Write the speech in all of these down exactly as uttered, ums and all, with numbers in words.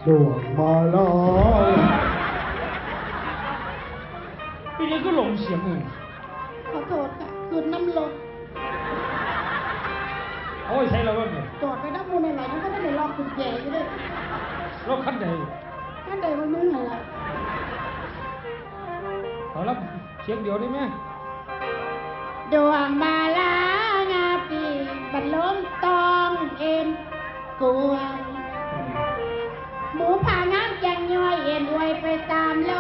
ดวงมาลา เป็นยังก็หลงเสียงเลย ขอโทษค่ะ คืนน้ำลง โอ้ย ใช่แล้วเนี่ย จอดไปน้ำมูลอะไร มันก็ได้ล็อกกุญแจอยู่เลย รถคันใด คันใดมันมึงอะไร เอาละ เสียงเดียวได้ไหม ดวงมาลางาปีบัดลมตองเอ็นกวง หมูพางามแกงย่อยเอ็นอวยไปตามโล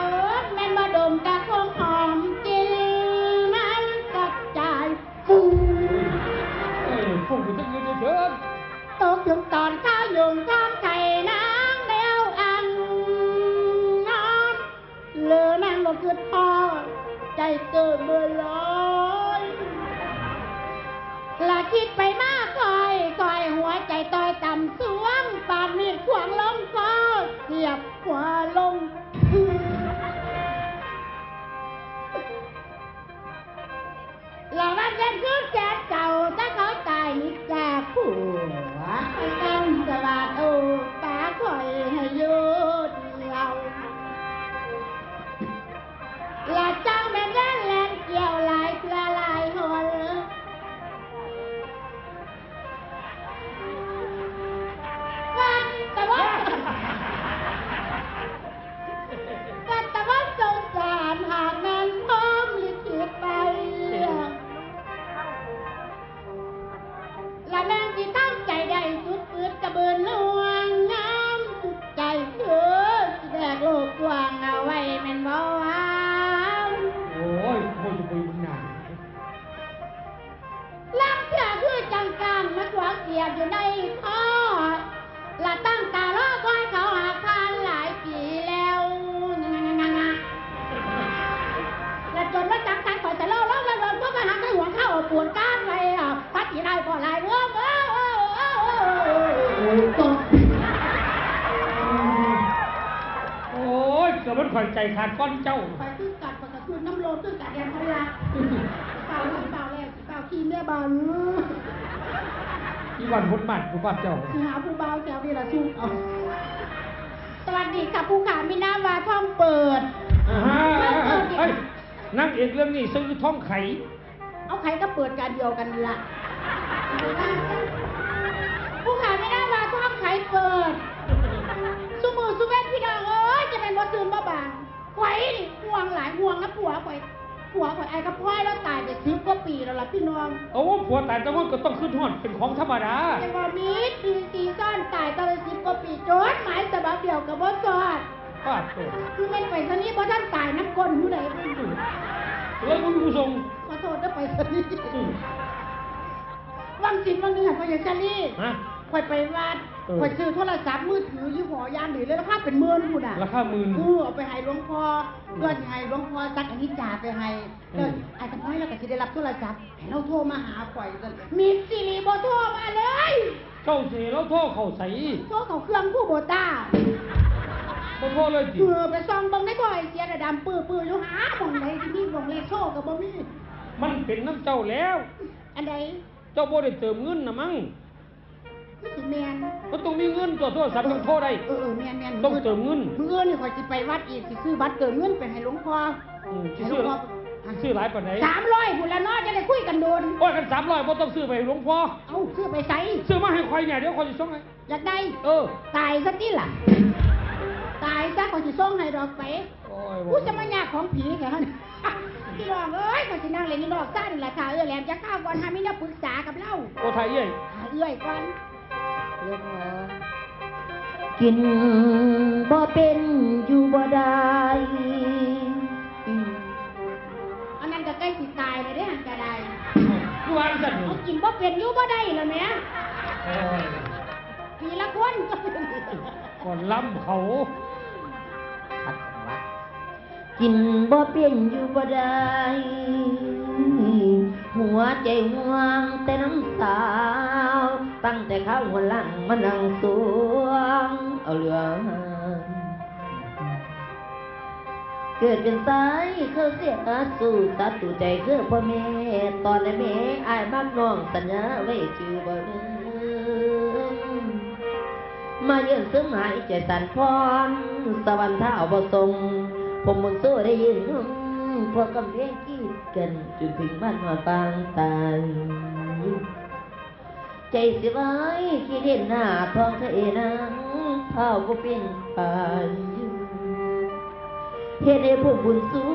ก แม่นบ่ดมกะคงหอมจริง น้ำกระจายฟู เอ้ย พวกกูจะยืนเฉยๆ ตกถึงตอนข้าวยุงข้ามไข่นางแนวอังนอน เหลือนางลงคือทอด ใจเกิดเมื่อลอย ละคิดไปมากคอยคอยหัวใจต่อยต่ำสวง ปานมีดขวางลงคอ เสียบหัวลงพื้น ละวันเล่นคืนแสนเก่า ถ้าเขาตายนิจจากผัว ไปกันสวัสดโอปาคอยให้อยู่เดียว ละเจ้าแม่นแล่นแล่นเกี่ยวหลายเทื่อหลายหน วันตะวัน วันตะวันสงสารหากแม่นพร้อมลิขิตไป ละแม่นสิตั้งใจได้สุดปืดกระเบินลวงงามสุดใจคือสิแบกโลกกว้างเอาไว้แม่นบ่วะ โอ้ย โอ้ย จะไปมันหนา ลางเทื่อคือจังการมาขวางเสียบอยู่ในท่อ ละตั้งตารอคอยเขาหาผ่านหลายปีแล้ว ละจนว่าจังการขอจะเล่าเล่าเล่าเล่าพวกมาหาใครหวงข้าวปวดก้านไว้อ่ะ พัดอีได้ก็หลายเรื่องเออเออเออเออเออ โอ้ย ต้อง โอ้ย เกือบมันข่อยใจขาดก้อนเจ้า ไปคือกัดปากกระสุนน้ำโลนคือกัดแดงพะยาเปล่าเปล่าแล้ว เจ้าขี้แม่บ้าน อีวันพุทธมันผู้บ้านเจ้า สิหาผู้บ่าวแถวนี้ล่ะสู้เอา สวัสดีค่ะผู้ขา มีนามว่าท่องเปิด อ่าฮะ ท่องเปิด เฮ้ย นางเอกเรื่องนี้ชื่อท่องไข เอาไขกับเปิดกันเดียวกันละ ผู้ขา มีนามว่าท่องไขเปิด ซุมื้อซุเว็นพี่น้องเอ้ย จะเป็นบ่ตื่นบ่บาน ข่อยนี่ห่วงหลาย ห่วงนะผัวข่อย ผัวข่อยไอ้กระพ้อยแล้วตายไปสิบกว่าปีแล้วล่ะพี่น้อง โอ้ ผัวตายจังมันก็ต้องคิดฮอดเป็นของธรรมดา แต่ว่ามีปีสี่ซ้อนตายตั้งแต่สิบกว่าปี จดหมายฉบับเดียวกับบ่สอด ปาดโถ่ คือแม่นไปซะนี่บ่ทันตายน้ำก้นผู้ใด แล้วมึงผู้ส่ง ขอโทษเด้อไปซะนี่ อืม วังสินวังหนึ่งอะพ่อใหญ่ซาลี ฮะ ข่อยไปวัด เออ ข่อยซื้อโทรศัพท์มือถือยี่ห้ออย่างดีเลย ราคาเป็นหมื่นพุ้นน่ะ ราคาหมื่น เออ เอาไปให้หลวงพ่อ เพื่อสิให้หลวงพ่อซักอนิจจาไปให้ อืม แล้วไอ้กระพ้อยแล้วก็สิได้รับโทรศัพท์ ให้เราโทรมาหาข่อยซั่น มิตรสิริบ่โทรมาเลย เจ้าสิให้เราโทรเข้าไส โทรเข้าเครื่องคูโบต้า บ่โทรเลยติ เออ ไปส่องเบิ่งในบ่อยเสียระดำปื้อๆอยู่ หาหม่องใดสิมีหม่องเลขโทรก็บ่มี มันเป็นนำเจ้าแล้ว อันใด เจ้าบ่ได้เติมเงินน่ะมั้ง คือสิแม่น มันต้องมีเงินตัวโทรศัพท์จั่งโทรได้ เออ เออ แม่น แม่น ต้องเติมเงิน มื้ออื่นนี่ข่อยสิไปวัดอีก สิซื้อบัตรเติมเงินไปให้หลวงพ่อ อืม ให้หลวงพ่อ สิซื้อหลายปานใด สามร้อยพุ้นละเนาะ จะได้คุยกันโดน โอ้ย คันสามร้อยบ่ต้องซื้อไปให้หลวงพ่อ เอ้า ซื้อไปไส ซื้อมาให้ข่อยเนี่ย เดี๋ยวข่อยสิส่งให้ อยากได้ เออ ตายซะติล่ะ ตายซะ ข่อยสิส่งให้ดอกไป โอ้ย กูจะมายากของผีแท้หั่น พี่น้องเอ้ย ข่อยสินั่งเล่นอยู่นอกซานนี่ล่ะ ถ้าเอื้อยแหลมจะเข้าก่อน หามีแนวปรึกษากับลาว โอ้ ถ้าเอื้อย ถ้าเอื้อยก่อน เอื้อยก่อน กินบ่เป็นอยู่บ่ได้ อืม อันนั้นก็ใกล้สิตายแล้วเด้ หั่นก็ได้ คือว่าจั่งซั่น เอากินบ่เป็นอยู่บ่ได้แล้วแหม โอ้ย ปีละคน ก่อนล้ำเขา ขัดจังหวะ กินบ่เป็นอยู่บ่ได้ หัวใจห่วงแต่น้ำสาว ตั้งแต่ข้าวหัวหลังมานั่งสวงเอาเหลือ เกิดเป็นชายเขาเสียสู่ศัตรูใจคือพ่อแม่ ตอนนั้นแม่อ้ายมักน้องสัญญาไว้คือบ่ลืม มาเยือนเซิงหาอีใจสันพร สวรรค์ท้าวบ่ทรง ผมบุญสู้ได้ยืนยงพวกกำแพงกีดกัน จนถึงบ้านหัวปางตาย ใจสิวายคิดเห็นหน้าทองเทนางเฒ่าผู้เป็นไป เฮ็ดให้ผู้บุญสู้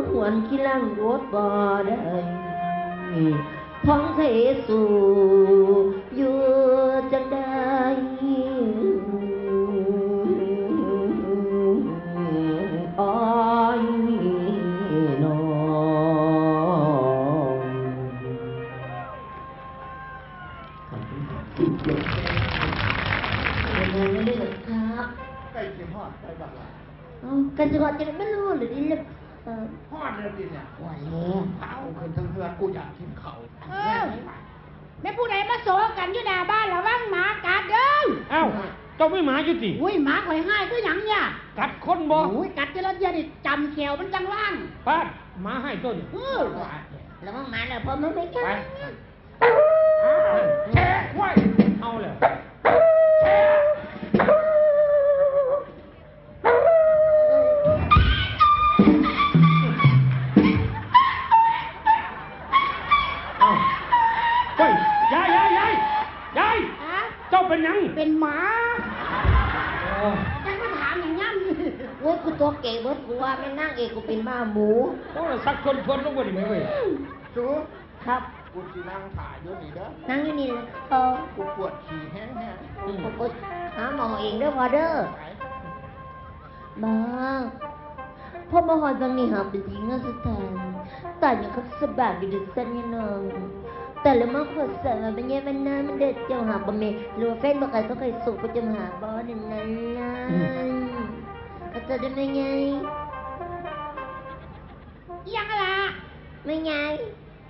หวนขี้หลังอดบ่ได้ ท้องเทสู่อยู่จังใด อ้อยน้อง ขอบคุณครับ เดี๋ยวมาเรื่อยๆครับ ใกล้สิฮอดไปบักหลา เอ้า ใกล้สิฮอดจังได๋ มันฮอดแล้วนี่ เอ่อ ฮอดแล้วติเนี่ย ฮอดแล้ว เอาขึ้นเทิงเฮือน กูอยากกินข้าว เออ แม่ผู้ใดมาโศกกันอยู่หน้าบ้าน ระวังหมากัดเด้อ เอ้า เจ้ามีหมาอยู่ติ อุ้ย หมาข่อยฮ้ายคือหยังเนี่ย กัดคนบ่ อุ้ย กัดแต่ละเทื่อนี่ จำแข้วมันจั่งล้าง ปาด หมาฮ้ายตัวนี้ เออ ระวังหมาเด้อ พ่อมันไม่กัด ไป แชะ ไว้ เอาแล้ว แชะ เอา เฮ้ย ยาย ยาย ยาย ยาย ฮะ เจ้าเป็นหยัง เป็นหมา โอ้ จักมาถามหยังยามนี้ โอ้ย กูตกใจเบิด กูว่าแม่นนางเอก กูเป็นบ้าหมู โอ้ย สักชวนชวนลงไปดิแม่เว้ย สู ครับ กูสินั่งถ่าอยู่นี่เด้อ นั่งอยู่นี่เลย เออ กูปวดขี้แฮงๆ อืม โอ๊ย หาหมอเองเด้อพ่อเด้อ ไป บ้า พ่อมาฮอดจังนี่หาเป็นทีเงินสถาน ตายอย่างครับสบายอยู่เด้อสันนี่น้อง แต่ละมาขอสารมาเป็นแย่มันหน้ามันเด็ดเจ้าหาบ่แม่ หรือว่าแฟนบ่ไกลต้องใครสุขก็จะมาหาบ่นั่นนั่นนั่น อืม ก็จะได้ไม่ไง อีหยังอะล่ะ ไม่ไง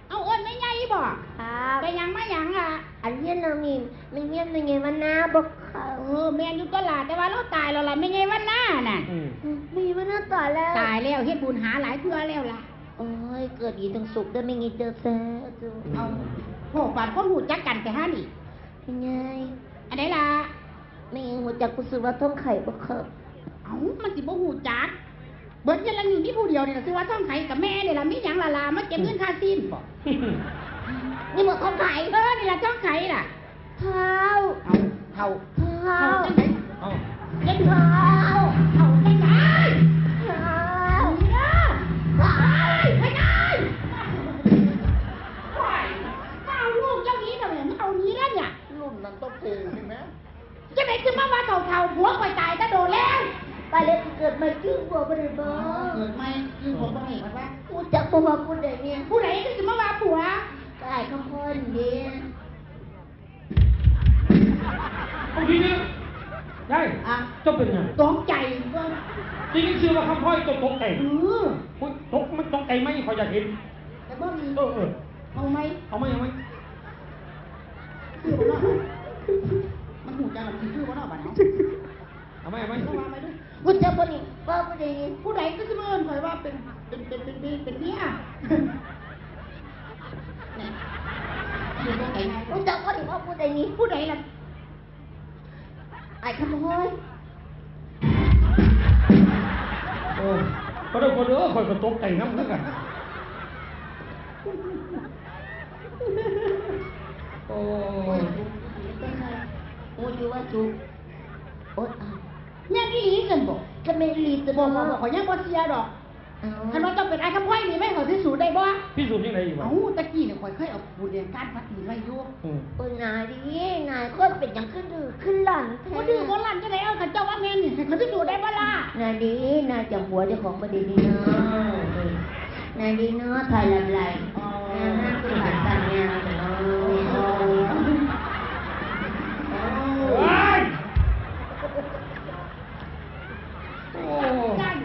เอาเอิ้นแม่ใหญ่บ่ ครับ ไปหยังมาหยังล่ะ อันเฮียนน้องนี่ มันเฮียนแม่ใหญ่วันนาบ่ครับ เออ แม่นอยู่ตัวล่ะ แต่ว่าเราตายแล้วล่ะ แม่ใหญ่วันนาน่ะ อืม แม่ใหญ่วันนาตายแล้ว ตายแล้ว เฮ็ดบุญหาหลายเทื่อแล้วล่ะ โอ้ย เกิดดีต้องสุขเด้อแม่ใหญ่เด้อสาธุ เอา โห ปานคนรู้จักกันแต่หานี่ แม่ใหญ่ อันใดล่ะ แม่ใหญ่รู้จักผู้ชื่อว่าทองไข่บ่ครับ เอ้า มันสิบ่รู้จัก เบิดเฮียนหลังนี้มีผู้เดียวนี่ล่ะ ชื่อว่าทองไข่กับแม่นี่ล่ะ มีหยังล่ะล่ะ มาเก็บเงินค่าซีนบ่ นี่บ่ทองไข่ เออ นี่ล่ะทองไข่ล่ะ เฒ่า เฒ่า เฒ่า เฒ่า เฒ่าจังได๋ เอ้า เฒ่า เฒ่าจังได๋ เฒ่า เฒ่า เฒ่า เฒ่า โอ้ย มาเอาลูกเจ้านี้ทำไม มาเอานี้แล้วเนี่ย รุ่นนั้นต้องปลูกนี่แม่ จังได๋คือมาว่าเฒ่าๆ ผัวข่อยตายแต่โดนแล้ว ตายแล้วสิเกิดใหม่คือผัวบ่ได้บ่ เกิดใหม่คือผัวบ่ได้ว่า รู้จักบ่ว่าผู้ใดเนี่ย ผู้ใดคือสิมาว่าผัว ก็อ้ายคำพรเด้ เอาดีนะ ยาย อะ เจ้าเป็นหยัง ตกใจเบิ่ง ได้ยินชื่อว่าคำพร เจ้าตกใจ เออ โอ๊ย ตก มันตกใจไหม ข้อยอยากเห็น แต่บ่มี เออ เออ เอาไหม เอาไหม เอาไหม คือบ่เนาะ มันฮู้จักแล้วมันคือบ่เนาะบัดนี้ เอาไหม เอาไหม เอามาไหมดู รู้จักบ่นี่ ว่าผู้ใดนี่ ผู้ใดก็สิมาเอิ้นข่อยว่าเป็น เป็น เป็น เป็น เป็น เป็นเมีย นี่ รู้จักบ่นี่ ว่าผู้ใดนี่ ผู้ใดล่ะ อ้ายคำพร โอ้ ขอโทษ ขอโทษ ข้อยก็ตกใจนำคือกัน โอ้ โอ้ย ฮู้อยู่ว่าสุข โอ๊ย อ้าว แม่นอีหลีซั่นบ่ ก็แม่นอีหลีตัว บ่ บ่ บ่ ข้อยยังบ่เชื่อดอก เอ้า คันว่าเจ้าเป็นอ้ายคำพรนี่ แม่นข้อยพิสูจน์ได้บ่ พิสูจน์จั่งใด๋อีกวะ เอ้า ตะกี้นี่ข้อยเคยเอาปูนแดงก้านพลาสติกไว้อยู่ อืม โอ๊ย หน้าดี หน้าคนเป็นหยังคือดื้อคือรั้นแท้ บ่ดื้อบ่รั้นจั่งใด๋ เอา คันเจ้าว่าแม่นนี่ ให้ข้อยพิสูจน์ได้บ่ล่ะ หน้าดี หน้าจำผัวเจ้าของบ่ดีนี่เนาะ หน้าดีเนาะ ถ่ายหลับไหล อ๋อ หน้าคือหลับตาเนี่ยเนาะ โอ๊ย โอ้ จั่ง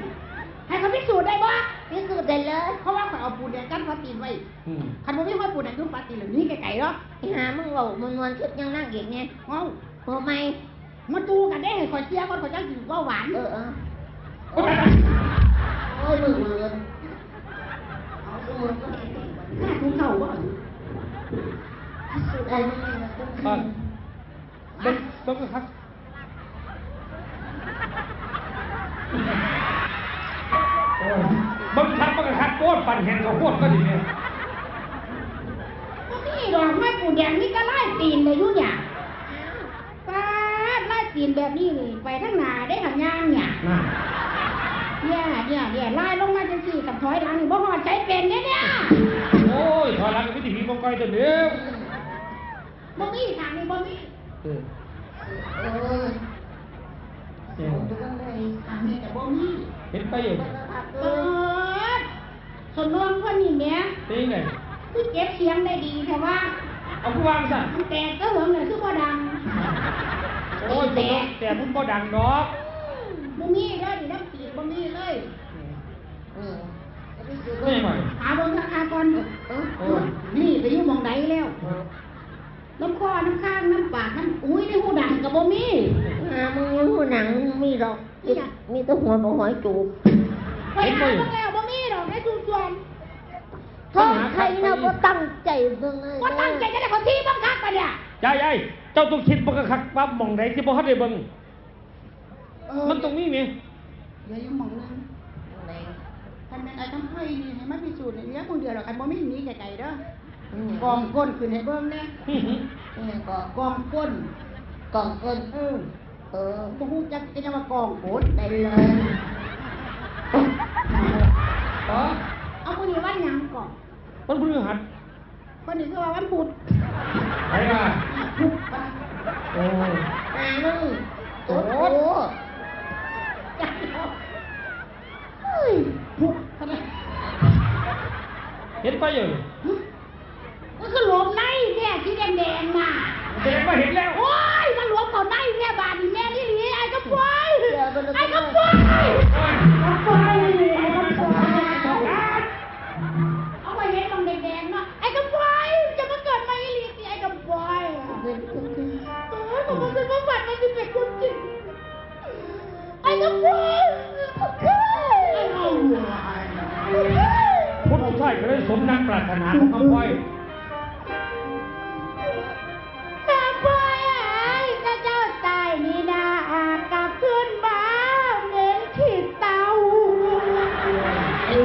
ให้ข้อยพิสูจน์ได้บ่ พิสูจน์ได้เลย เพราะว่าข้อยเอาปูนแดงกั้นฝาตีนไว้ อืม คันบ่มีห้อยปูนแดงอยู่ฝาตีนแล้วหนีไกลๆเนาะ อีห่ามึงเว้าม่วนๆ คือจั่งนางเอกแหน่ เว้า ผัวใหม่ มาจูกันเด้ ให้ข้อยเสียก่อน ข้อยจั่งสิเว้าหวาน เออ เออ โอ๊ย โอ๊ย มึง มึง เอา มึง มึง หน้ากูเก่าบ่ พิสูจน์ได้มึงนี่นะ เบิ่ง เบิ่งคัก เบิ่งคักมันก็คักโพด ปั่นแฮนข้าวโพดก็ดีเนี่ย บ่มีดอกไม้ปูแดง มีแต่ลายตีนเลยอยู่เนี่ย ป๊าด ลายตีนแบบนี้นี่ ไปทางหน้าได้ทางย่างเนี่ย น่ะ เนี่ย เนี่ย เนี่ย ลายลงมาจังซี่ กับถอยหลังนี่บ่ฮอดไสเป็นเด้เนี่ย โอ้ย ถอยหลังก็มีแต่ผีบ่ก่อยตัวเดียว บ่มี ทางนี้บ่มี เออ เออ เออ ทางนี้ก็บ่มี เห็นไปอยู่ เปิด สนองเพิ่นนี่แหม เป็นไง คือเก็บเสียงได้ดีแท้ว่า เอาผู้วางซะ มันแตกก็เหิงเลยคือบ่ดัง โอ้ย แตก แต่มันบ่ดังดอก บ่มีเลย น้ำปีกบ่มีเลย เออ นี่หน่อย หาเบิ่งราคาก่อน เออ โอ้ย นี่ไปอยู่หม่องใดแล้ว น้ำคอ น้ำคาง น้ำปาก น้ำ อุ้ย ในหูดังก็บ่มี หามึงอยู่หูหนังมีดอก มีหยัง มีแต่หัวบ่หอยจูบ ไปหาเบิ่งแล้ว บ่มีดอกในทุกส่วน ท้องไข่เนาะ บ่ตั้งใจเบิ่งเลย บ่ตั้งใจจะได้เขาที่บังคับปะเนี่ย ยาย ยาย เจ้าต้องคิดบังคับว่าหม่องใดที่บ่ทันได้เบิ่ง เออ มันต้องมีแหม เดี๋ยวอยู่หม่องนึง หม่องใด คันแม่นไอ้คำไพนี่ให้มาพิสูจน์นี่ เหลือผู้เดียวดอก คันบ่มีหนีไกลๆเด้อ อืม กองก้นขึ้นให้เบิ่งแหน่ อือหือ อิหยังก็ กองก้น กองก้น เออ เออ บ่ฮู้จักแต่ว่าก่องโกนไปเลย อ๋อ เอามื้อนี้วันหยังก่อน วันพฤหัส วันนี้คือว่าวันพุธ ไผว่า พุธปะ โอ้ หามึง โอ้ โอ้ เฮ้ย พุธปะนะ เห็นไปอยู่ มันคือหลวมในแท้ สีแดงๆน่ะ แสดงว่าเห็นแล้ว โอ้ย มันหลวมเข้าในแท้ บาดนี้แม่นอีหลี ไอ้กำปอย ไอ้กำปอย กำปอยนี่ ไอ้กำปอย เอาไว้เห็นตรงแดงๆเนาะ ไอ้กำปอย จะมาเกิดใหม่อีหลีติ ไอ้กำปอย เออ ผมก็คิดว่าฝันมันสิเป็นความจริง ไอ้กำปอย พุทธชายก็เลยสมดังปรารถนาของคำพ้อย กำปอยเอ้ย ถ้าเจ้าตายนี่นะ กลับคืนมาเหม็นขี้เถ้า เอ้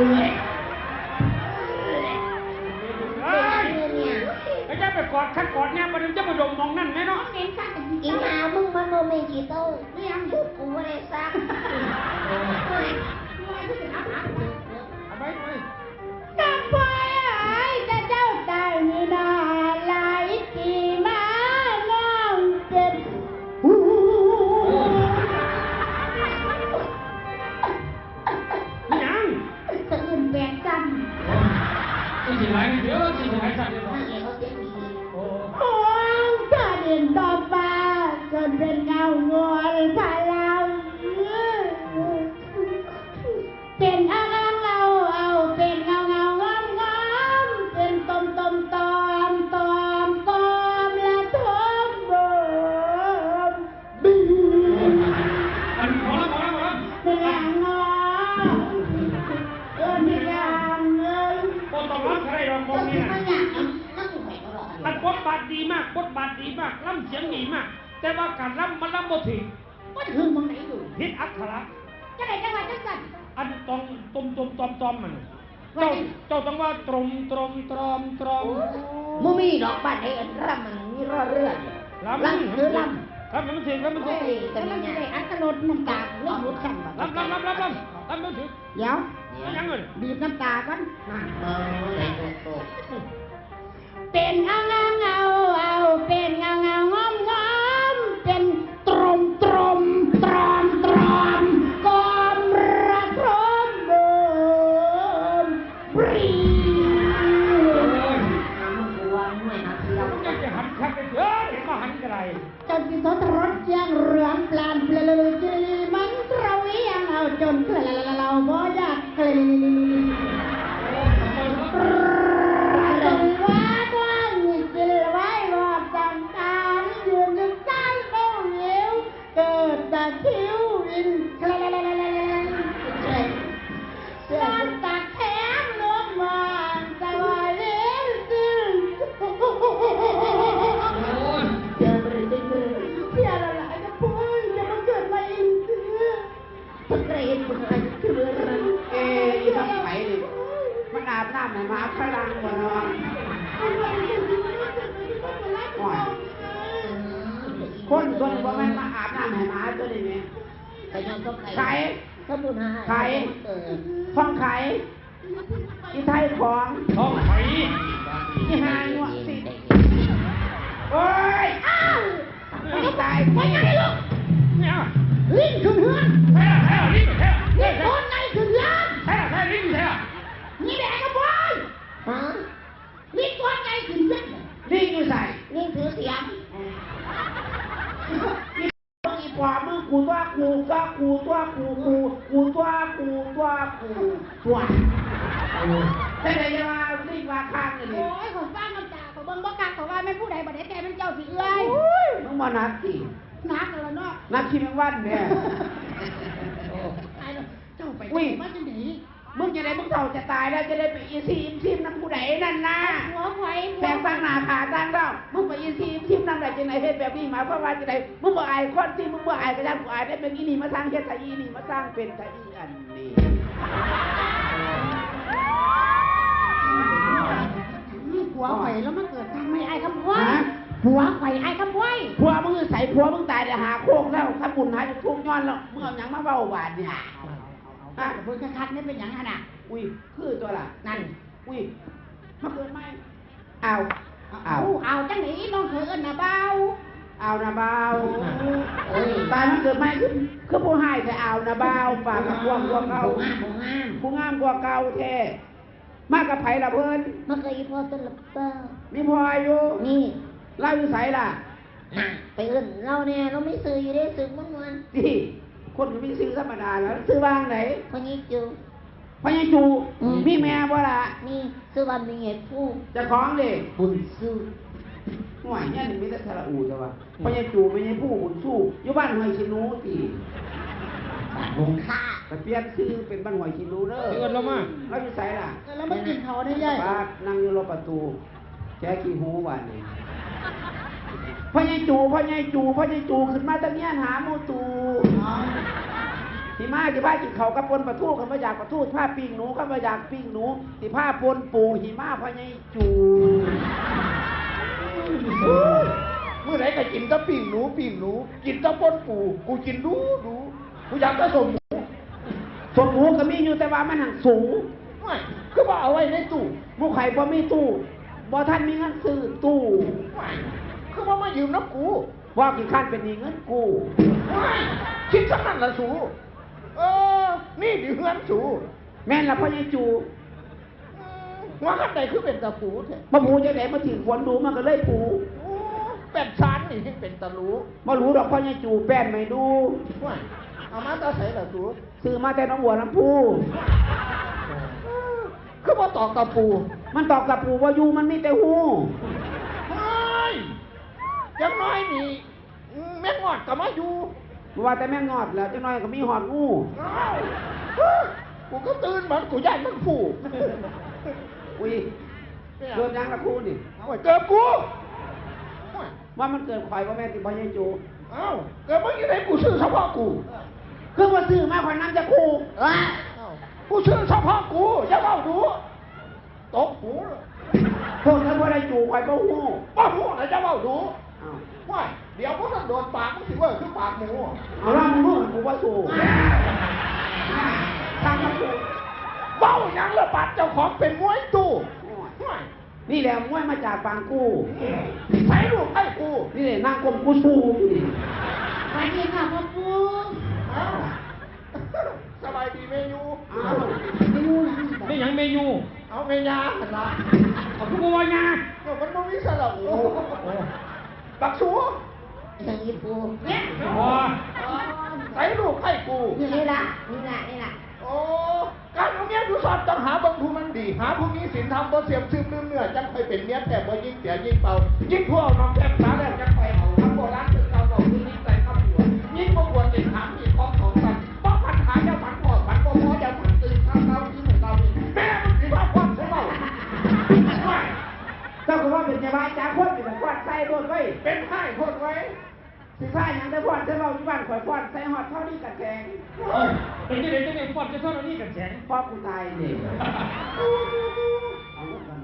ย แล้วจะไปกอดคักกอดแนบ มันจะไปดมมองนั่นไหมเนาะ เหม็นคัก อีหามึงมันบ่แม่นขี้เถ้า ไม่ยัง กูบ่ได้ซัก เอาไป เอาไป กำปอยเอ้ย ถ้าเจ้าตายนี่นา หลายปีมาน้องเป็น อีหยัง สะอื้นแปดซ้ำ อีสิหลายเด้อ สิหลายซ้ำเด้อ โอ้ ห้องกระเด็นต่อฟ้า จนเป็นเงาเงาพะเลา เป็นอ่างเอา เอา เป็นเงาเงางามงาม เป็นตมตมตอมตอมกอมละทมเบิม อันพอแล้ว พอแล้ว พอแล้ว เป็นอย่างน้อย เออ เป็นอย่างเอ้ย บ่ต้องร้องก็ได้ดอก มองนี่นะ เจ้าคิดว่าอย่างนั้น มันอยู่ไหนก็หรอก อันบทบาทดีมาก บทบาทดีมาก ลำเสียงดีมาก แต่ว่าการลำมันลำบ่ถึง มันถึงหม่องไหนอยู่ ผิดอักขระ จังใดจังว่าจังซั่น อันตองตมตมตอมตอมมัน ว่า เจ้า จัง เจ้าต้องว่าตรมตรมตรอมตรอม โอ้ บ่มีดอก บ้านไหนอันรำมันมีรอเรือนี่ ลำ ลำคือลำ ลำมันถึง ลำมันถึง เฮ้ย แต่มันสิได้อรรถรสน้ำตาเลยหมดกันบัดนี้ ลำ ลำ ลำ ลำ ลำ ลำมันถึง เดี๋ยว มันยังเงิน บีบน้ำตาก่อน นั่น เออ เป็นเงาเงาเงา เอา เป็นเงาเงางอมงอม เป็นตรมตรมตรอมตรอม กอมระทมเบิม บรี โอ้ย น้ำมันกวนหน่อยนะเพื่อน อยากจะหันคักเลย เออ เห็นว่าหันกระไร จนสิทดรสอย่างเหลืองปลานเปลือยจิลีมันตระเวียงเอาจนเกลือเราบ่อยากเกลียด จนว่าบ่มีสิไว้ว่าสังขารยืนอยู่ใต้เบาเหวเกิดตะคริวอิน น้ำตาแข็งลงมองสะวาเวงซึ่ง โอ้ย อย่าไปเลย เสียละหลายนะพ่อย อย่ามาเกิดมาอีกเด้อ เพิ่งเคยเห็นผู้ชายคือเรื่องนั้น เออ น้ำให้หมาฝรั่งบ่เนาะ โอ้ย คนส่วนบ่แม่นมาอาบน้ำให้หมาตัวนี้แหม แต่ย้อนต้องไข ไข ถ้าบุญหา ไข เออ ท้องไข อีไทยของ ท้องไข อีหาหยวกสิ โอ้ย อ้าว ไม่ตาย ไม่ตายลูก เนี่ย ลิงขึ้นเฮือน ใช่แล้ว ใช่แล้ว ลิง ใช่แล้ว ลิง โคตรไงขึ้นเฮือน ใช่แล้ว ใช่ ลิง ใช่แล้ว นี่แหละกระบอย ฮะ ลิงตัวใหญ่ขึ้นเยอะเลย ลิงอยู่ใส่ ลิงถือเสียม อีปอบมึง กูตัวกูตัวกูตัวกูกูกูตัวกูตัวกูตัว แต่ไหนจะมาลิงมาข้างกันนี่ โอ้ย ข้อยฟังน้ำตา ข้อยเบิ่งบ่คัก ข้อยว่าแม่นผู้ใด บัดนี้แท้แม่นเจ้าสิเอื้อย โอ้ย มึงบ่หนักติ หนักแล้วเนาะ หนักขี้แมงวันแม่ ตายแล้ว เจ้าไป อุ้ย มาจังได๋ มึงจะได้ มึงเฒ่าจะตายแล้ว จะได้ไปอีซีอิมซิมนำผู้ใดนั่นนะ ผัวข่อย ผัว แปลงตั้งหน้าขาตั้งแล้ว มึงไปอีซีอิมซิมนำได้จังได๋ เฮ็ดแบบนี้หมายความว่าจังได๋ มึงบ่อายคนติ มึงบ่อายก็ย่านกูอายได้ เป็นอีนี่มาสร้างเฮ็ดแต่อีนี่มาสร้างเป็นแต่อีอันนี้ ผัวข่อยแล้วมาเกิดทางไม่อายคำพ้อย ฮะ ผัวข่อยอายคำพ้อย ผัวมึงอยู่ไส ผัวมึงตายได้ห้าโคกแล้ว ทำบุญหาทุกข์ย้อนแล้ว มึงเอาหยังมาเว้าบาดเนี่ย เอา เอา เอา ฮะ เบิ่งคักๆ นี่เป็นหยังหั่นน่ะ อุ้ย คือตัวล่ะ นั่น อุ้ย มาเกิดใหม่ อ้าว อ้าว อ้าว จังได๋น้องเคยเอิ้นน่ะบ่าว อ้าวน่ะบ่าว เอ้ย ตายมาเกิดใหม่คือ คือผู้ฮ้ายแท้ อ้าวน่ะบ่าว ปากกว้างกว่าเก่า ผู้งาม ผู้งาม ผู้งามกว่าเก่าแท้ มากับไผล่ะเพิ่น มากับอีพ่อต้นละเป้า มีพ่ออยู่ นี่ ลาวอยู่ไสล่ะ น่ะ ไปเอิ้นลาวแหน่ ลาวมีชื่ออยู่เด้ ชื่อม่วนๆ ติ คนก็มีชื่อธรรมดาแล้ว ชื่อว่าจั่งใด พ่อใหญ่จู พ่อใหญ่จู อืม มีแม่บ่ล่ะ มี ชื่อว่าแม่ใหญ่ภู เจ้าของเด้ บุญชู ห่วย เฮียนนี่มีแต่สระอูแต่ว่า พ่อใหญ่จู แม่ใหญ่ภู บุญชู อยู่บ้านห้วยขี้หนูติ บ้านหงคา ไปเปลี่ยนชื่อเป็นบ้านห้วยขี้หนูเด้อ เอิ้นลาวมา ลาวอยู่ไสล่ะ เออ ลาวมากินข้าวได้ยาย บาดนั่งอยู่รอบประตู แกขี้หูหวานนี่ พ่อใหญ่จู พ่อใหญ่จู พ่อใหญ่จู ขึ้นมาตะเงียนหาหมู่ตู่ เอา สิมา สิพากินข้าวกับป่นปลาทู คันบ่อยากปลาทู สิพาปิ้งหนู คันบ่อยากปิ้งหนู สิพาป่นปู หิมา พ่อใหญ่จู มื้อใดก็กินแต่ปิ้งหนู ปิ้งหนู กินแต่ป่นปู กูกินดูดู กูอยากแต่ส้มหมู ส้มหมูก็มีอยู่ แต่ว่ามันหั่นสูง ว้าย คือบ่เอาไว้ในตู้ หมู่ข้อยบ่มีตู้ บ่ทันมีเงินซื้อตู้ ว้าย คือบ่มายืมนำกู ว่าขี้คร้านเป็นหนี้เงินกู้ ว้าย คิดจั่งนั้นล่ะสู เออ นี่ดิเฮือนสู แม่นล่ะพ่อใหญ่จู อืม หัวคันใดคือเป็นตะปูแท้ มาปูจั่งใด มาถืกฝนดู มันก็เลยปู โอ้ แป้นสานนี่แฮ่งเป็นตะหลู บ่หลูดอกพ่อใหญ่จู แป้นไม่ดู ว้าย เอามาแต่ไสล่ะสู ซื้อมาแต่หนองบัวลำพู คือบ่ตอกตะปู มันตอกตะปูบ่อยู่ มันมีแต่ฮู เฮ้ย จักหน่อยนี่ แมงงอดก็มาอยู่ บ่ว่าแต่แมงงอดแล้ว จักหน่อยก็มีฮอดงู อ้าว กูก็ตื่นมา กูย้านมันฟู อุ้ย เนี่ย เกิดหยังล่ะครูนี่ เอาไว้เกิดกู ว่ามันเกิดข่อยบ่แม่นติพ่อใหญ่จู อ้าว เกิดมึงอยู่ไหน กูซื้อเฉพาะกู คือบ่ซื้อมาข่อยนำจักคู่ อ้าว กูซื้อเฉพาะกู อย่าเว้าดู ตกหูเลย พวกนั้นบ่ได้จูข่อยบ่ฮู้ บ่ฮู้แล้วจะเว้าดู อ้าว ว้าย เดี๋ยวพวกนั้นโดนปากมึงสิเว้ยคือปากหมู เอาล่ะ มึงรู้กูบ่สู้ ทางมันสู้ เว้าหยังละบาดเจ้าของเป็นมวยตู้ โอ้ย ว้าย นี่แหละมวยมาจากปางกู้ ใส่ลูกไอ้กู นี่แหละนางกลมกูสู้อยู่นี่ สวัสดีค่ะพ่อปู่ อ้าว สบายดีแม่ยู อ้าว แม่ยูหยังนี่ แม่หยังแม่ยู เอาแม่ยาหั่นล่ะ เอาคือบ่ว่าย่า เออ มันบ่มีสระอู โอ้ บักสู อีหยังอีปู่ เนี่ย อ๋อ ใส่ลูกไอ้กู นี่ล่ะ นี่ล่ะ นี่ล่ะ โอ้ การเอาเมียอยู่สอดต้องหาเบิ่งผู้มันดี หาผู้มีศีลธรรม บ่เสื่อมซึมลืมเนื้อ จั่งค่อยเป็นเมียแท้ บ่ยิ่งเสียยิ่งเป่า ยิ่งทั่วเอาน้องแก้มสาแล้ว จั่งค่อยเอา คำโบราณคือเก่า เว้าคือยิ่งใส่คำบวช ยิ่งบ่บวช เด็กหามอีกของของกัน บ่ฝันหาอย่าฝันพอ ฝันบ่พออย่าฝันตื่น เช้าเช้าคืนเหมือนเรานี่ แม่มึงสิว่าความใช่เปล่า เจ้าก็ว่าเป็นยาบ้าจ้าคนเป็นคนใส่โลดเว้ย เป็นไห้โพดเว้ย สิพาหยังไปฟ้อนใส่เว้าอยู่บ้านข่อย ฟ้อนใส่ฮอดธรณีกันแสง เอ้า เป็นจั่งใดจั่งได้ฟ้อนใส่ธรณีกันแสง เพราะกูตายนี่ เอาลงกัน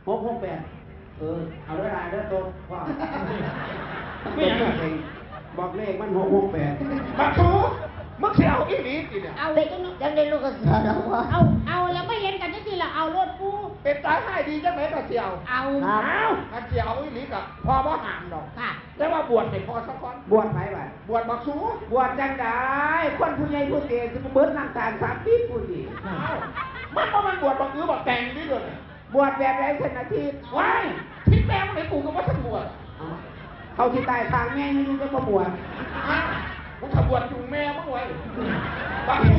หกหกแปด เออ เอาเด้อหลายเด้อโต ว่า ไม่หยังอะ บอกเลขมัน หกหกแปด บักสู มึงสิเอาอีหลีติเนี่ย เอา เป็นจั่ง จั่งได้ลูกกระเสือแล้ววะ เอา เอาแล้วมาเห็นกันจั่งซี้ล่ะ เอาโลดปู่ เป็นตาฮ้ายดีจั่งใดก็สิเอา เอา ครับ เอา คันสิเอาอีหลีก็พ่อบ่ห้ามดอก ค่ะ แต่ว่าบวชให้พ่อซะก่อน บวชไผบัด บวชบักสู บวชจั่งใด คนผู้ใหญ่ผู้เฒ่าสิมาเบิดน้ำตาลสามสิบผู้นี่ เอ้า มันบ่แม่นบวชบักอื้อบักแตงนี่เด้อ บวชแบบใดซั่นน่ะทิศ ว้าย ทิศแม่มึงไหนกูก็บ่ทันบวช เอ้า เขาสิตายทางแม่ยังอยู่ก็บ่บวช ฮะ มึงถ้าบวชจุงแม่มึงไว้ บักสู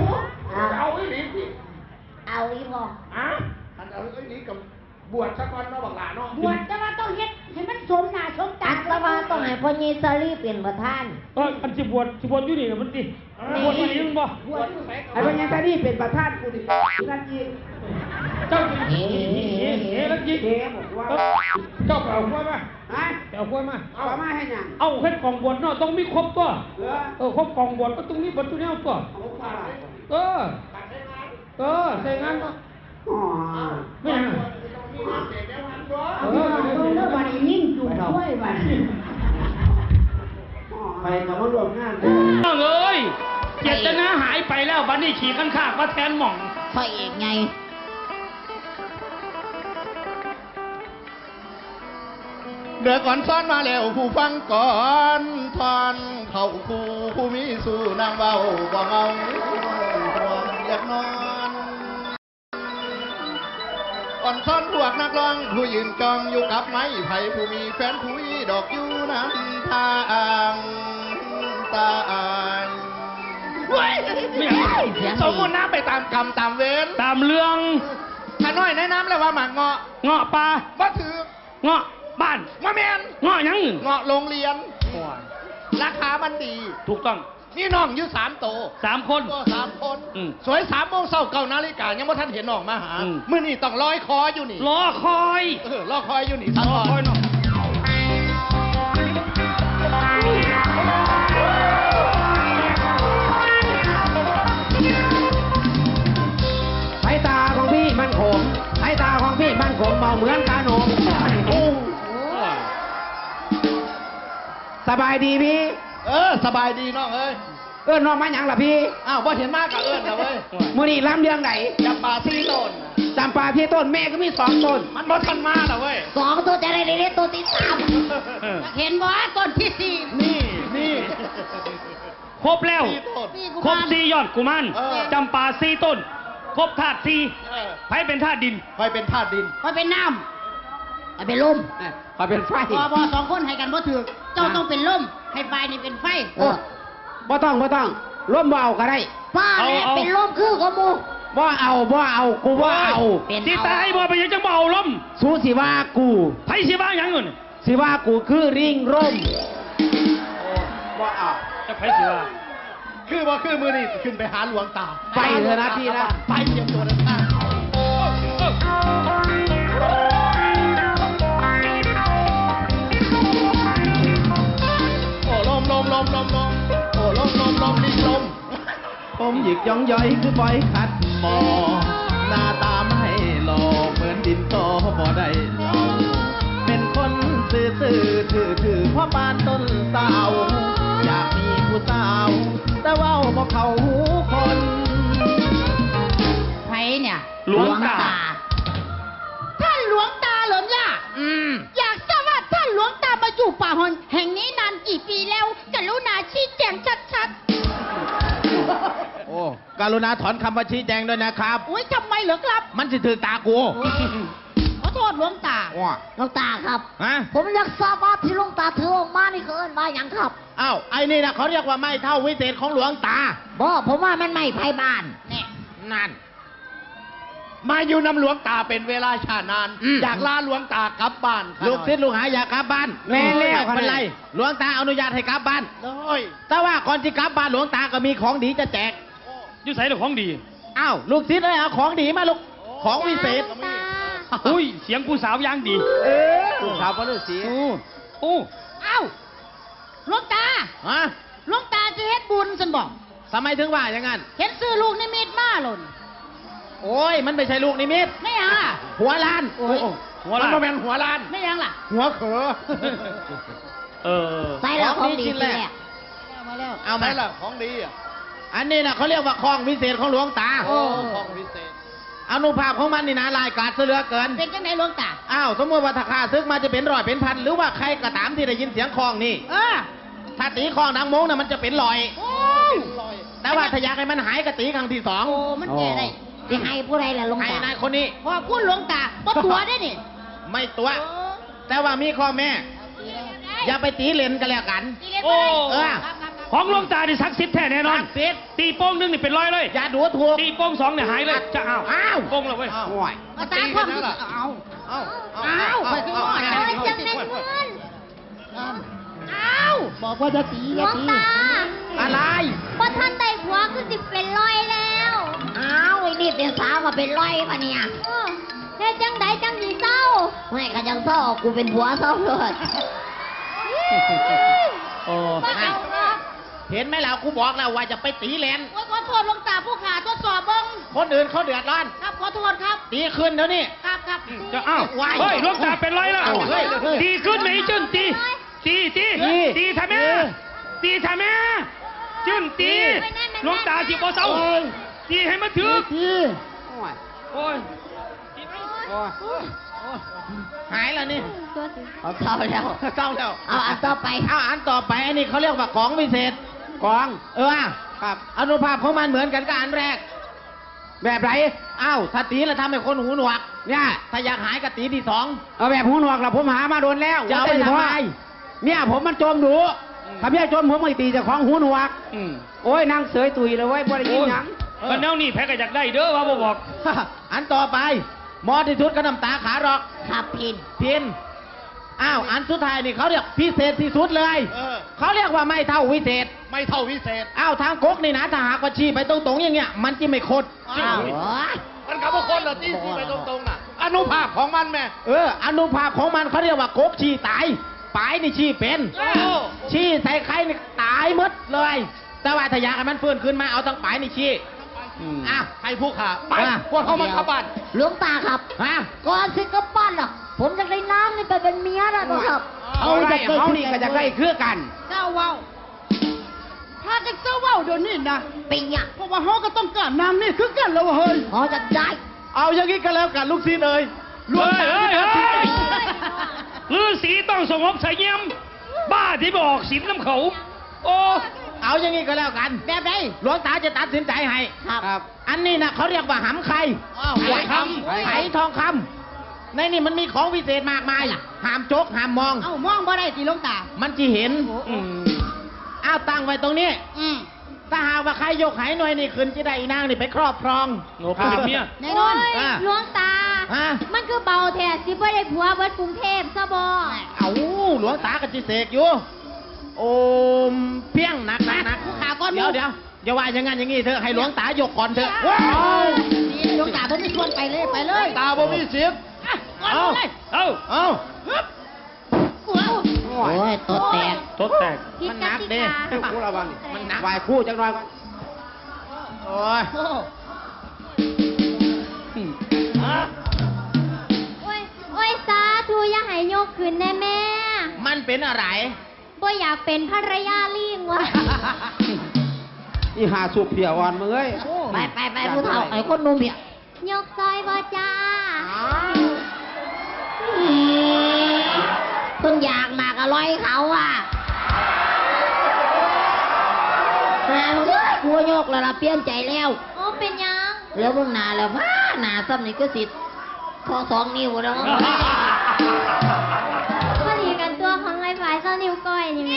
อ่ะ เอาอีหลีติ เอาอีหลีบ่ อ่ะ อันเอาอีหลีกับบวชซะก่อนเนาะบักหล่าเนาะ บวชแต่ว่าต้องเฮ็ดให้มันสมหน้าสมตา อัตมาต้องให้พ่อใหญ่สาลีเป็นประธาน เออ อันสิบวช สิบวชอยู่นี่น่ะมันติ นี่ บวชอยู่นี่มันบ่ บวชอยู่ไส ไอ้พญาตานีเป็นประธานกูสินั่นอีก เจ้าสิ เฮ้ เฮ้ เฮ้ เฮ้ เฮ้ แล้วอีก เฮ้บอกว่า เออ เจ้าไปเอาขวดมา ฮะ ไปเอาขวดมา เอามาให้หยัง เอาเฮ็ดกองบวชเนาะ ต้องมีครบตัว เหรอ เออ ครบกองบวชก็ต้องมีเบิดทุกแนวตัว เอาขวด เออ เออ ใส่งานเนาะ อ๋อ ไม่หยัง เออ เบิ่งเด้อบัดนี้ยิ่งจุกด้วยบัดนี้ ไปกับมาร่วมงานเด้อ เอ้ย เจตนาหายไปแล้ว บัดนี้ขี่คันคากมาแทนหม่อง พระเอกไง เดือกอ่อนซ้อนมาแล้วผู้ฟังก่อน ท่อนเข้าคู่ผู้มีสู่นางเว้าบ่เมาห่วงอยากนอน อ่อนซ้อนพวกนักร้องผู้ยืนจ้องอยู่กับไม้ไผ่ ผู้มีแฟนผู้มีดอกอยู่นำทางตาย เฮ้ย ไม่เอา สมมุตินะไปตามกรรมตามเวร ตามเรื่อง ข้าน้อยแนะนำแล้วว่าหมากเงาะ เงาะป่า บ่ถืก เงาะบ้าน บ่แม่น เงาะหยัง เงาะโรงเรียน โอ้ย ราคามันดี ถูกต้อง มีน้องอยู่สามโต สามคน ก็สามคน อืม สวยสามโมงเช้าเก้านาฬิกายังบ่ทันเห็นน้องมาหา อืม มื้อนี้ต้องลอยคออยู่นี่ รอคอย เออ รอคอยอยู่นี่ รอคอยน้อง สายตาของพี่มันขม สายตาของพี่มันขม เบาเหมือนกาหนม โอ้ สบายดีพี่ เออ สบายดีน้องเอ้ย เอิ้นน้องมาหยังล่ะพี่ อ้าว บ่เห็นมาก็เอิ้นล่ะเว้ย มื้อนี้ลำเรื่องใด จำปาสี่ต้น จำปาสี่ต้น แม่ก็มีสองต้น มันบ่ทันมาล่ะเว้ย สองตัวจะได้เล่นตัวที่สาม เออ อยากเห็นบ่ต้นที่สี่ นี่ นี่ ครบแล้ว สี่ต้น สี่กุมาร ครบสี่ยอดกุมาร เออ จำปาสี่ต้น ครบธาตุสี่ เออ ไผเป็นธาตุดิน ไผเป็นธาตุดิน ไผเป็นน้ำ ไผเป็นลม เออ ไผเป็นไฟ บ่ บ่ สองคนให้กันบ่ถืก เจ้า ฮะ ต้องเป็นลม ให้ฝ่ายนี้เป็นไฟ เออ บ่ต้อง บ่ต้อง ลมบ่เอาก็ได้ ป้าแหละ เอา เอา เป็นลมคือกับหมู่ บ่เอา บ่เอา กูบ่เอา เป็นเอา สิตายบ่ เป็นหยังจังบ่เอาลม สูสิว่ากู ไผสิว่าหยังเอิ้น สิว่ากูคือลิงร่ม บ่เอา จะไผสิว่า คือบ่คือมื้อนี้สิขึ้นไปหาหลวงตา ไปเถอะนะพี่นะ ไปเตรียมตัวเดินทาง โอ้ลม ลม ลม ลม ลม โอ้ลม ลม ลม ลิงลม ผมหยิกย้องย้อยคือปอยขัดหมอ หน้าตาไม่หล่อเหมือนดินสอบ่ได้เล่า เป็นคนซื่อซื่อถือถือเพราะปานต้นเสา อยากมีผู้สาว แต่เว่าบ่เข้าหูคน ใครเนี่ย หลวงตา หลวงตา ท่านหลวงตาเหรอเนี่ย อืม อยากทราบว่าท่านหลวงตามาอยู่ป่าหอนแห่งนี้นานกี่ปีแล้ว กรุณาชี้แจงชัดๆ โอ้ กรุณาถอนคำว่าชี้แจงด้วยนะครับ อุ๊ย ทำไมเหรอครับ มันสิถือตากู ขอโทษหลวงตา ว้า หลวงตาครับ ฮะ ผมอยากทราบว่าที่หลวงตาถือออกมานี่เขาเอิ้นว่าหยังครับ อ้าว ไอ้นี่นะเขาเรียกว่าไม้เท้าวิเศษของหลวงตา บ่ ผมว่ามันไม้ไผ่บ้าน นี่ นั่น มาอยู่นำหลวงตาเป็นเวลาช้านาน อืม อยากลาหลวงตากลับบ้าน ลูกศิษย์ลูกหาอยากกลับบ้าน แม่นแล้ว ไม่เป็นไร หลวงตาอนุญาตให้กลับบ้าน โอ้ย แต่ว่าก่อนที่กลับบ้านหลวงตาก็มีของดีจะแจก อยู่ไสล่ะของดี อ้าว ลูกศิษย์เลยเอาของดีมาลูก ของวิเศษ หลวงตา อุ้ย เสียงผู้สาวอย่างดี เออ ลูกสาวพระฤาษี โอ้ โอ้ อ้าว หลวงตา ฮะ หลวงตาสิเฮ็ดบุญซั่นบ่ ทำไมถึงว่าอย่างนั้น เห็นซื้อลูกนิมิตมาโลด โอ้ย มันไม่ใช่ลูกนิมิต ไม่หยังล่ะ หัวล้าน โอ้ย โอ้โห หัวล้าน มันบ่แม่นหัวล้าน ไม่หยังล่ะ หัวเขอ เออ ใส่ละ ของดี ของดีชิ้นแรก ชิ้นแรก มาแล้ว เอามา ใส่ละ ของดีอ่ะ อันนี้นะเขาเรียกว่าของวิเศษของหลวงตา โอ้ ของวิเศษ อานุภาพของมันนี่นะ ร้ายกาจซะเหลือเกิน เป็นจังได๋หลวงตา อ้าว สมมุติว่าถ้าข้าศึกมาจะเป็นร้อยเป็นพัน หรือว่าใครก็ตามที่ได้ยินเสียงของนี่ เออ ถ้าตีของดังโม้งน่ะ มันจะเป็นร้อย โอ้ แต่ว่าถ้าอยากให้มันหายก็ตีครั้งที่สอง โอ้ มันแก้ได้ สิให้ผู้ใดล่ะหลวงตา ให้นายคนนี้ ขอบคุณหลวงตา บ่ตั๋วเด้นี่ ไม่ตั๋ว โอ้ แต่ว่ามีข้อแม้ อย่าไปตีเล่นกันแล้วกัน ตีเล่นบ่ได้ โอ้ เออ ครับ ครับ ครับ ของหลวงตานี่ศักดิ์สิทธิ์แท้แน่นอน ศักดิ์สิทธิ์ ตีโป้งหนึ่งนี่เป็นร้อยเลย อย่าดูถูก ตีโป้งสองเนี่ยหายเลย จะเอา อ้าว โป้งแล้วเว้ย อ้าว โอ้ย มาตายความ ตีกันแล้วเหรอ เอา เอา เอา เอา เอา ไปขึ้นหม้อ เอา จังแม่นเงิน นั่น อ้าว บอกว่าจะตี หลวงตา อย่าตี อะไร บ่ทันได้ผัวคือสิเป็นร้อยแล้ว อ้าว ไอ้นี่เป็นสาวมาเป็นร้อยปะเนี่ย เออ เฮ็ดจังใดจังสิเซา ไม่ก็จังเซา กูเป็นผัวเซาโลด โอ้ บ่เอาครับ เห็นไหมล่ะ กูบอกแล้วว่าอย่าไปตีเล่น โอ้ย ขอโทษหลวงตา ผู้ข้าทดสอบเบิ่ง คนอื่นเขาเดือดร้อน ครับ ขอโทษครับ ตีคืนเดี๋ยวนี้ ครับ ครับ จะ อ้าว ไหว เฮ้ย หลวงตาเป็นร้อยแล้ว เฮ้ย เฮ้ย ตีขึ้นไหมไอ้จื้น ตี ตี ตี ตี ตีทำไม ตี ตีทำไม จื้น ตี ตี หลวงตาสิบ่เซา โอ้ย ตีให้มันถืก ตี โอ้ย โอ้ย โอ้ย หายแล้วนี่ ตัวสิ เอาเศร้าแล้ว เศร้าแล้ว เอาอันต่อไป เอาอันต่อไป อันนี้เขาเรียกว่าของวิเศษ ของ เออ ครับ อานุภาพของมันเหมือนกันกับอันแรก แบบไหน อ้าว ถ้าตีแล้วทำให้คนหูหนวก เนี่ย ถ้าอยากหายก็ตีที่สอง เอาแบบหูหนวกล่ะ ผมหามาโดนแล้ว จะเอาไปทำไม เมียผมมันจมดู อืม ถ้าเมียจมผมก็ตีเจ้าของหูหนวก อืม โอ้ย นั่งเสยตุยเลยเว้ย บ่ได้ยินหยัง โอ้ย เออ ก็แนวนี้ไผก็อยากได้เด้อ ว่าบ่บอก อันต่อไป เหมาะที่สุดก็น้ำตาขาหรอก ครับ พิน พิน อ้าว อันสุดท้ายนี่เขาเรียกพิเศษที่สุดเลย เออ เขาเรียกว่าไม้เท้าวิเศษ ไม้เท้าวิเศษ อ้าว ทางกกนี่นะ ถ้าหากว่าชี้ไปตรงๆอย่างเงี้ย มันจะไม่คด อ้าว อ้าว มันก็บ่คดละ ที่ชี้ไปตรงๆน่ะ อานุภาพของมันแม่ เออ อานุภาพของมันเขาเรียกว่ากกชี้ตาย ปายนี่ชี้เป็น โอ้ ชี้ใส่ใครนี่ตายหมดเลย แต่ว่าถ้าอยากให้มันฟื้นคืนมา เอาทั้งปายนี่ชี้ อืม อ่ะ ให้ผู้ข้า ไป อ่ะ พวกเขามากลับบ้าน หลวงตาครับ ฮะ ก่อนสิกลับบ้านล่ะ ผมอยากได้นางนี่ไปเป็นเมียได้บ่ครับ เอาได้ เอานี่ก็อยากได้คือกัน เจ้าเว้า พากันเซาเว้าเดี๋ยวนี้นะ เป็นหยัง เพราะว่าเฮาก็ต้องการนางนี่คือกันแล้วเว้ย อ๋อ จะได้ เอาอย่างนี้ก็แล้วกันลูกศิษย์เอ๋ย หลวงตา เฮ้ย เฮ้ย เฮ้ย ฤาษีต้องสงบเสงี่ยม บ้าที่ไปออกศีลนำเขา โอ้ เอาอย่างนี้ก็แล้วกัน แบบใด หลวงตาจะตัดสินใจให้ ครับ ครับ อันนี้นะเขาเรียกว่าหำไข่ อ้าว ไหทองคำ ไหทองคำ ในนี่มันมีของวิเศษมากมาย ห้ามจก ห้ามมอง เอ้า มองบ่ได้ติหลวงตา มันสิเห็น โอ้ อืม อ้าว ตั้งไว้ตรงนี้ อืม ถ้าหากว่าใครยกไหหน่วยนี่ขึ้น จะได้อีนางนี่ไปครอบครอง โอ้ ไปเป็นเมีย แน่นอน โอ้ย อ่ะ หลวงตา ฮะ มันคือเบาแท้ สิบ่ได้ผัวเบิดกรุงเทพซะบ่ เอ้า หลวงตาก็สิเสกอยู่ โอมเพียง หนักหนักหนัก ผู้ขาก่อน เดี๋ยว หมู่ เดี๋ยว อย่าว่าอย่างงั้นอย่างงี้เถอะ ให้หลวงตายกก่อนเถอะ ว้าว หลวงตาบ่มีส่วนไปเลย ไปเลย ตาบ่มีสิทธิ์ อ่ะ ก่อนเลย เอา เอา ฮึบ โอ้ย โอ้ย ตัวแตก ตัวแตก ผิดกติกา มันหนักเด้ คู่ระวัง มันหนัก ไหว้ครูจักหน่อยก่อน โอ้ย โอ้ย โอ้ย สาธุ อย่าให้ยกขึ้นแน่แม่ มันเป็นอะไร บ่อยากเป็นภรรยาลิงว่ะ อีห่าสูบเพียอ่อนมึงเอ้ย ไปไปไป ผู้เฒ่า ไอ้คนหนุ่มเพีย ยกซอยบ่จ้า อ้าว อืม เพิ่นอยากหมากอร่อยเขาอ่ะ หามึงเอ้ย กูยกแล้วล่ะ เปลี่ยนใจแล้ว โอ้ เป็นหยัง แล้วเบิ่งหน้าแล้ว ว้า หน้าซ้ำนี่ก็สิ ขอสองนิ้วแล้ว พอดีกันตัวของไอ้ฝ่ายเจ้านิ้วก้อยนี่แหม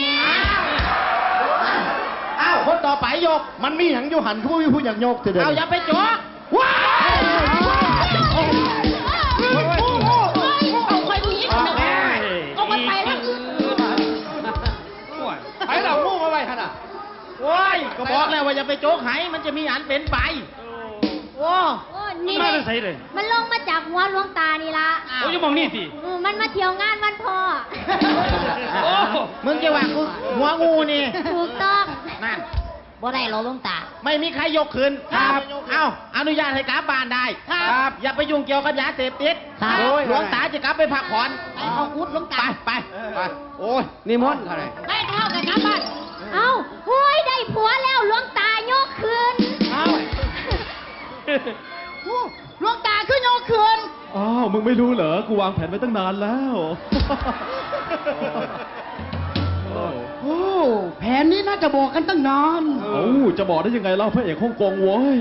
อ้าว คนต่อไปยก มันมีหยังอยู่หั่น คือบ่มีผู้หยังยกเทื่อเดียว เอาอย่าไปจก ว้าย เอาไปผู้หญิง เอาไปแล้ว โอ้ย ไผเอางูมาไว้หั่นน่ะ โอ้ย ก็บอกแล้วว่าอย่าไปจกไห มันจะมีอันเป็นไป โอ้ โอ้ นี่แหละ ใส่เลย มันลงมาจากหัวหลวงตานี่ละ โอ้ยอยู่หม่องนี่สิ เออมันมาเที่ยวงานวันพ่อ โอ้ มึงจะว่ากูหัวงูนี่ ถูกต้อง นั่น บ่ได้หรอกหลวงตา ไม่มีใครยกขึ้น ครับ เอ้า อนุญาตให้กลับบ้านได้ ครับ อย่าไปยุ่งเกี่ยวกับยาเสพติด ครับ หลวงตาจะกลับไปพักผ่อน ไปเอากุดหลวง ไป ตา ไปไปโอ้ยนิมนต์เขาเลย ไปเท่ากันครับบ้าน เอ้าโอ้ยได้ผัวแล้วหลวงตายกขึ้น เอาหลวงตาขึ้นยกขึ้น อ้าว มึงไม่รู้เหรอ กูวางแผนไว้ตั้งนานแล้ว โอ้แผนนี้น่าจะบอกกันตั้งนาน เอ้า จะบอกได้ยังไงเล่า พระเอกฮ่องกงโว้ย